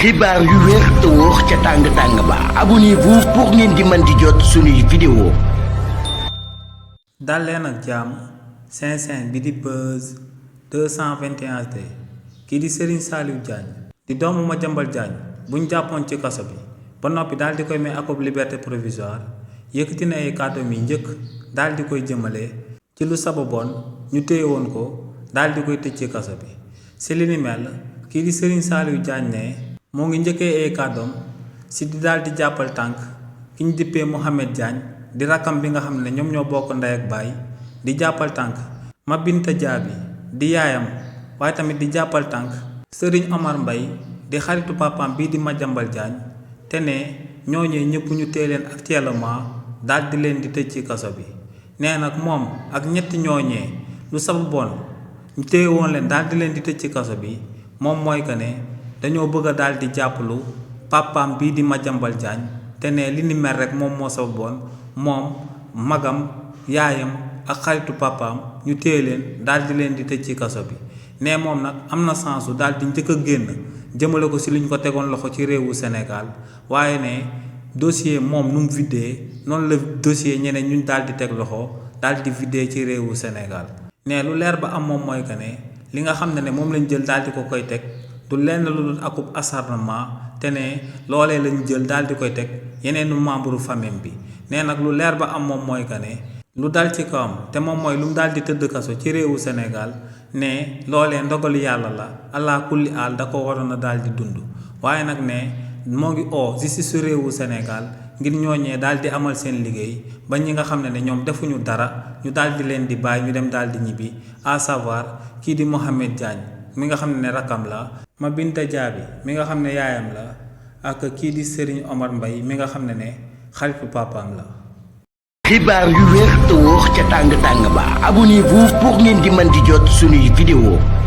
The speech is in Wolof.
xibaar yu wér te wóor ca tàng ba abonnez-vous pour ngeen di mën di jot suñuy vidéo. dal leen ak jàmm Saint-Saint bi di Buzz 221D kii di Serigne Saliou Diagne di doomu Madiambal Diagne buñ jàppoon ci kaso bi ba noppi daal di koy may akub liberté provisoire yëkkati na ay kàddoom yi njëkk daal di koy jëmale ci lu sababoon ñu téye woon ko daal di koy tëj ci kaso bi si li ni mel kii di Serigne Saliou Diagne ne moo ngi njëkkee ay kàddoom si di daal di jàppal tànk ki ñu dippee Mohamed Diagne di rakkam bi nga xam ne ñoom ñoo bokk ndey ak baay di jàppal tànk Mabinta Diaby di yaayam waaye tamit di jàppal tànk Serigne Omar Mbaye di xaritu papaam bii di Madiambal Diagne te ne ñooñee ñëpp ñu téye leen actuellement daal di leen di tëj ci kaso bi nee nag moom ak ñetti ñooñee lu sababoon ñu téye woon leen daal di leen di tëj ci kaso bi moom mooy que ne dañoo bëgg a daal di jàppalu papaam bii di Madiambal Diagne te ne li ni mel rek moom moo sababoon moom magam yaayam ak xaritu papaam ñu téye leen daal di leen di tëj ci kaso bi ne moom nag am na sensu daal di njëkk a génn jëmale ko si lu ñu ko tegoon loxo ci réewu Sénégal waaye ne dossier moom nu mu viddee noonu la dossier ñeneen ñu daal di teg loxo daal di viddee ci réewu Sénégal ne lu leer ba am moom mooy que ne li nga xam ne moom lañ jël daal di ko koy teg du lenn lu dul akub acharnement te ne loolee lañ jël daal di koy teg yeneenu membre famille bi nee nag lu leer ba am moom mooy que ne lu dal ci kawam te moom mooy lu mu daal di tëdd kaso ci réewu Sénégal ne loolee ndogalu yàlla la allah kulli aal da ko waroon a daal di dund waaye nag ne moo ngi justice su réewu Sénégal ngir ñooñee daal di amal seen liggéey ba ñi nga xam ne ñoom defuñu dara ñu daal di leen di bàyyi ñu dem daal di ñibbi à savoir kii di Mohamed Diagne mi nga xam ne rakkam la Mabinta Diaby mi nga xam ne yaayam la ak kii di Serigne Omar Mbaye mi nga xam ne xaritu papaam la. xibaar yu wér te wóor ca tàng ba abonnez-vous pour ngeen di mën di jot suñuy vidéo.